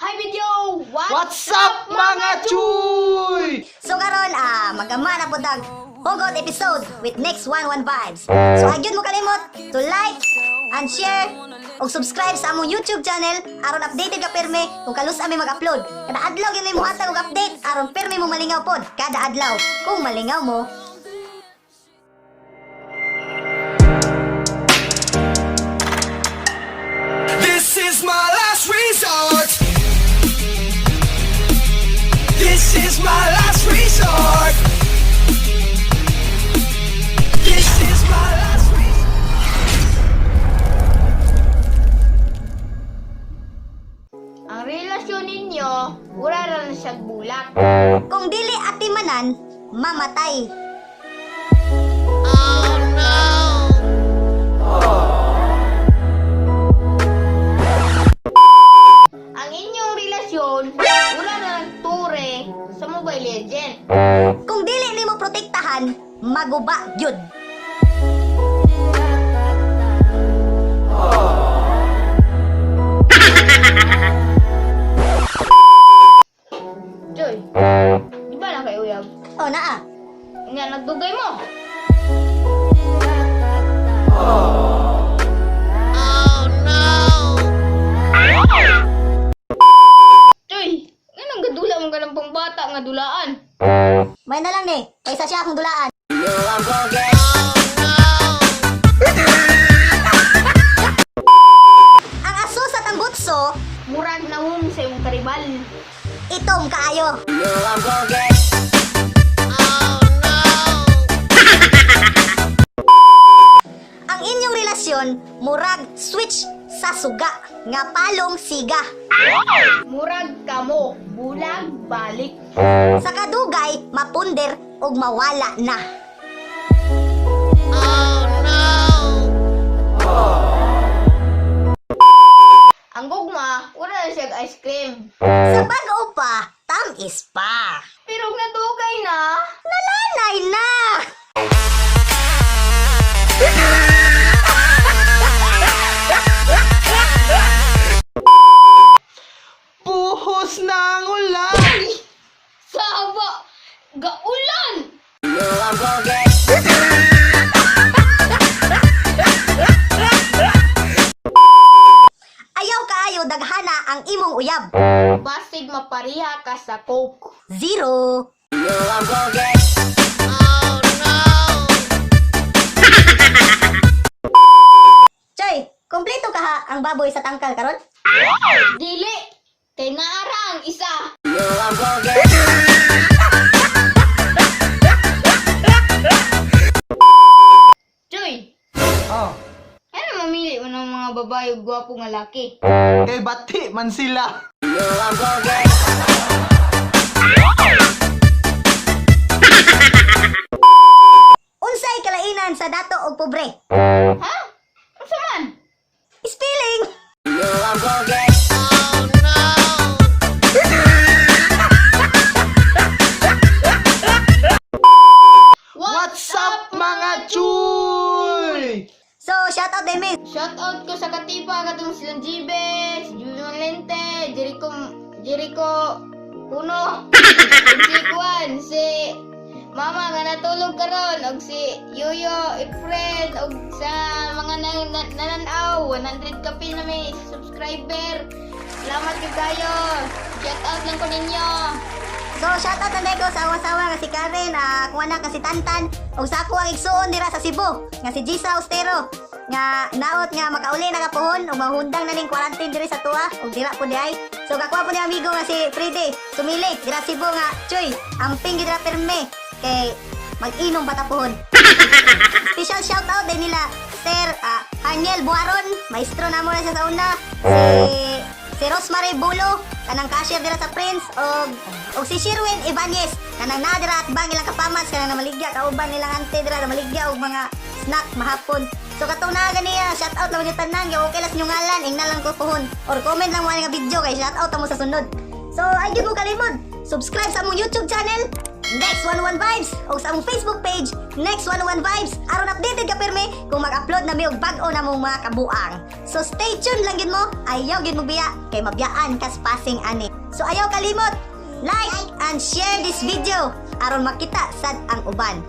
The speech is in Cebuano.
Hi video! What's up, mga chuy? So karon magama na po tag Hugot episode with next 11 vibes. So agyud mo kalimot to like and share ug subscribe sa among YouTube channel aron updated ka pirmi kung kalus ami mag-upload. Kada adlaw gyud may muhatag og update aron pirmi mo malingaw pod kada adlaw. Kung malingaw mo, This is my last resort. This is my last resort. This is my last resort. Ang relasyon ninyo, wala ra na siyang bulak. Kung dili atimanan, mamatay. Ang inyong relasyon, wala na ng ture sa Mobile Legend. Kung dili nimo protektahan, maguba gyud. Joy, di ba na kayo uyab? O naa. Nga, nagdugay mo. Joy, nga nang gadula mo ka ng pangbata nga dulaan. May na lang ni, kaysa siya akong dulaan. Ang aso sa tambutso, Murag na hum sa imong karibal. itom kaayo. Ang inyong relasyon, murag switch sa suga, nga palong siga. Murag kamo, bulag balik. Sa kadugay, mapunder ug mawala na. Ang gugma, wala na siya ice cream. Sa bag-o pa, tamis pa. Pero kung nadugay na, Nalanay na! Buhos na ang ulan! sawa, gaulan! Ayaw kaayo daghana ang imong uyab. Basig mapariha ka sa coke. Zero. Choy, kompleto ka ha ang baboy sa tangkal karon? Dili, kay naara ang isa. Choy, Oh, ano mamili mo ng mga babae ug gwapo nga laki? kay bati man sila. Unsay kalainan sa dato og pobre? Ha? Unsa man? Spelling. What's up, mga chuy? So, shout out Demi. Shout out ko sa katipa katong silang Jibe, si Julian Lente, Jericho Jericho Puno, ug si Juan, si Mama nga natulog karon og si Yoyo Efren og sa mga nananaw 100 kapil na may subscriber. Salamat gyud kayo. Shout out lang ko ninyo. So, shout out na ko sa awa-sawa nga si Karen, kuha na ka si Tantan, ug sa ako ang igsuon dira sa Cebu, nga si Gisa Austero, nga naot nga makauli na kapuhon ug mahundang na ning quarantine diri sa tuwa ug dira po di ay. So kakuha po ni amigo nga si Frede, sumili dira Cebu nga, chuy, amping gid ra pirme kay mag-inom ba ta puhon. Special shout out din nila Sir Haniel Buaron, maestro namo na siya sa una. Si Rosemary Bulo, kanang cashier dira sa Prince og si Sherwin Ibanez, kanang naa dira at bang ilang kapamas kanang namaligya kauban nilang ante dira namaligya og mga snack mahapon. So katong naa ganiya, shout out lang yung tanan, kay okay las ngalan, ingna lang ko puhon or comment lang mo ani nga video kay shout out mo sa sunod. So ay gyud mo kalimod, subscribe sa among YouTube channel, Next 101 Vibes, o sa among Facebook page, Next 101 Vibes, aron updated ka pirmi kung mag-upload na mi og bag-o na mong mga kabuang. So stay tuned lang gid mo, ayaw gid mo biya kay mabiyaan kas passing ani. So ayaw kalimot, like and share this video aron makita sad ang uban.